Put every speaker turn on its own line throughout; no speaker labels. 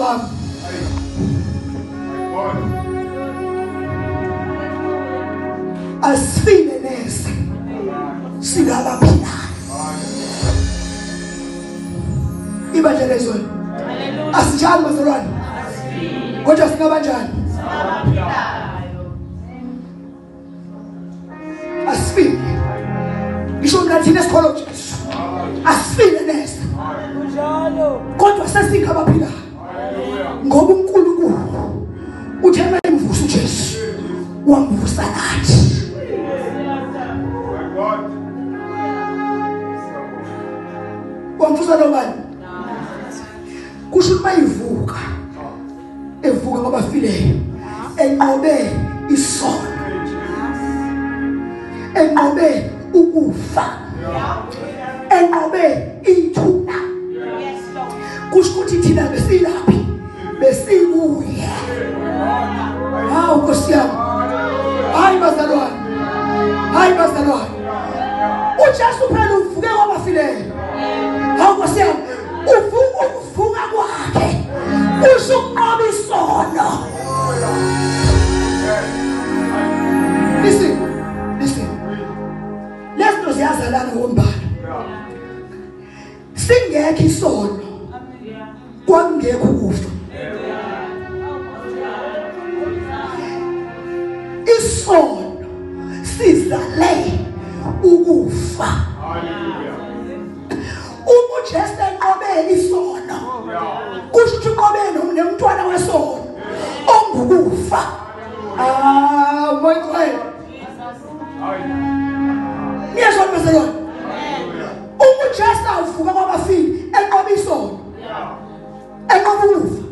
wami. Asifile neze singabaphilayo. Ibandla lezolo. Asinjalo bazalwane. Kodwa singabanjani? Asifile. Ngisho mina thina esikholwa uJesu. Asifile neze.
Kunjalo.
Kodwa sesingabaphilayo. Ngoba uNkulunkulu uthe mayemvusa uJesu wamvusa nathi. Wamvusa nobani? Kusho ukuthi mayivuka evuka kwabafileyo enqobe isono enqobe ukufa enqobe ithuna kusho ukuthi thina besilaphi besikuye hawu nkosi yami hayi bazalwane hayi bazalwane uJesu phela uvuke kwabafileyo hawu nkosi yami uvuka ukuvuka kwakhe kusho ukunqoba isono listen listen lezinto ziyazalana ngombala singekho isono kwakungekho ukufa isono sizale ukufa uma uJesu enqobe isono kusho ukuthi unqobe nomntwana wesono ongukufa ah my God niyezwa bazalwane uma uJesu avuka kwabafile enqoba isono enqoba ukufa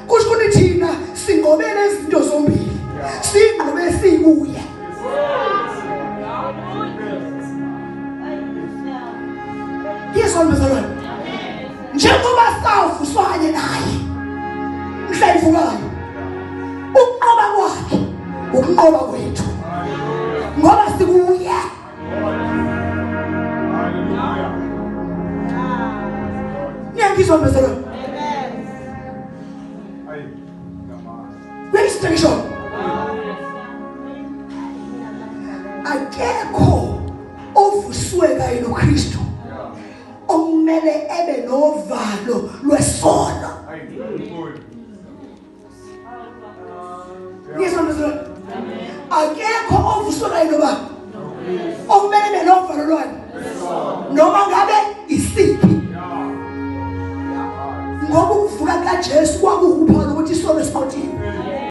kusho ukuthi thina sinqobele izinto zombili sinqobe sikuye yezwa bazalwane njengoba sawuvuswa kanye naye mhla ivukayo ukunqoba kwakhe ukunqoba kwethu ngoba sikuye niyangizwa bazalwane uyayisitha ngisho akekho ovuswe kanye noKristu okumele ebe novalo lwesono Ngizwa mzalwane. Akekho ovuswe kanye noba okumele ebe novalo lwani noma ngabe isiphi ngoba ukuvuka kukaJesu kwakuwuphawu lokuthi isono siqothiwe.